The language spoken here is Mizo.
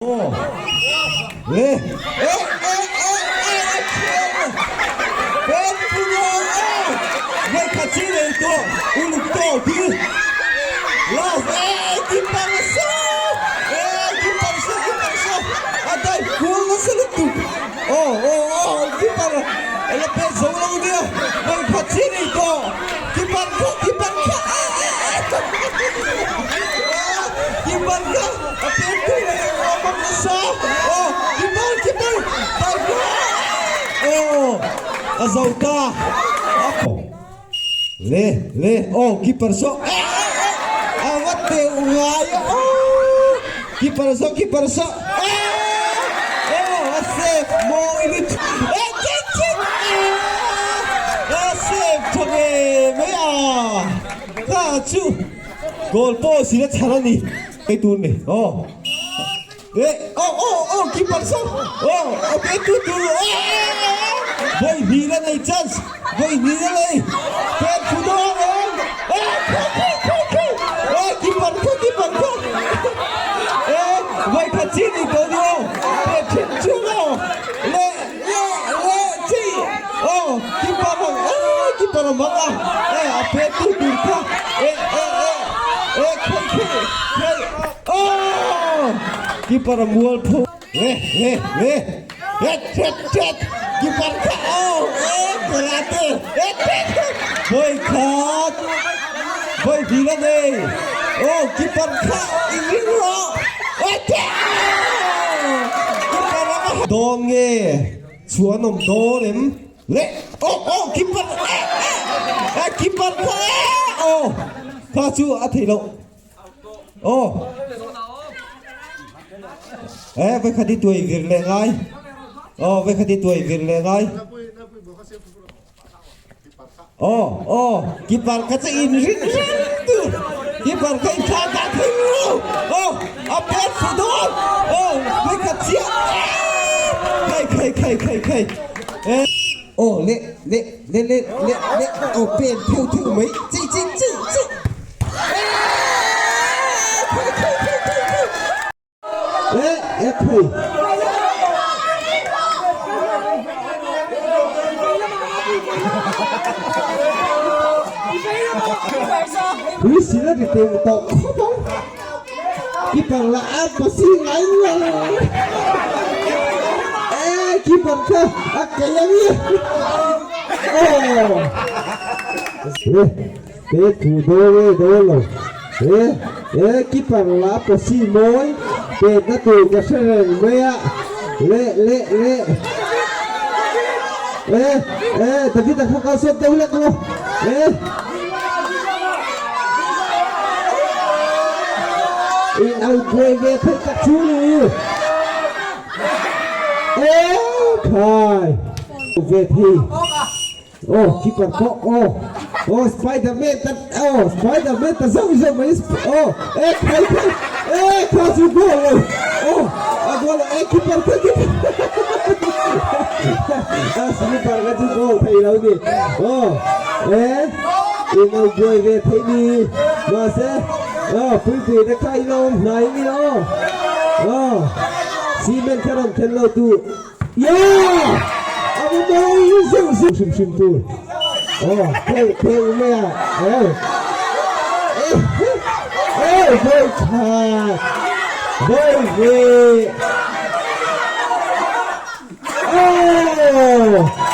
Aw le e e e e a thiam a Ben Puno e vawikhat chi nei tawh uluk tawh khi last e e keeper a sa e keeper sa keeper sa a dive kual nasa lutuk aw aw aw keeper a la pet zo lo nia vawikhat chi nei tawh keeper kha keeper kha e e e keeper kha. A pek tur a eng awm ang nasa. Aw, keeper, keeper, Tiger! Aw, a zo ta. Le, le, aw, keeper saw. Eh, eh, eh, a va teuh ngai a. Aw, keeper saw, keeper saw. Eh, aw, a save mawi lutuk. Eh, chit, chit. Eh, a save tha ve mai a. Kha chu goal pawh sila chhar a ni. Ei tur ni aw eh aw aw aw keeper saw aw okay tu tu vawi hnih la nei chance vawi hnih la nei pen thu dawn em eh khawi khawi khawi khawi eh keeper kha keeper kha eh vawi khat chi ni tawh ni aw pen thin chu aw le le le chi aw keeper ang eh keeper a mang a eh a pen tu tur kha eh eh eh eh khawi khawi khawi aw keeper a mual pho le le le het het het keeper kha aw eh karate het het het vawi khat vawi hnih a nei aw keeper kha in ring rawh het het keeper a va dawn nge chhuan awm dawn em le aw aw keeper eh eh eh keeper kha eh aw kha chu a theih loh aw eh vawikhat i tuai vir leh ngai aw vawikhat i tuai vir leh ngai aw aw keeper kha chu in ring reng tur keeper kha in thla dah thei lo aw a pet fu dawn aw vawikhat chiah eh khai khai khai khai khai eh aw le le le le le le aw pen theuh theuh mai chi chi chi chi eh khai khai khai khai khai eh eh phui pui sila ri teuh tawh khawp ang keeper lah a pasi ngai lo eh keeper kha a kei ang i aw eh He thu dawn e dawn lo he he keeper lah pawsi mawi petna tur ka hre reng mai a le le le e e David a kha kal sawn deuh hlek lo e in au buai ve thei tak chu ni e khai ve thei. Aw keeper pawh aw aw spider man ta aw spider man ta zauh zauh mai aw e khai khai e kha chu goal lo aw a goal e keeper kha keeper a slipper kha chu goal thei lo ni aw e in lo buai ve thei ni mahse aw puipui te kha ilo awm hnai ni aw aw cement kha rawn thlen lo tu Yeah! A va mawi zeuh zeuh hrim hrim tur. Aw, pheuh pheuh mai a. Aw. Aw, vawi tha. Vawi ve. Aw!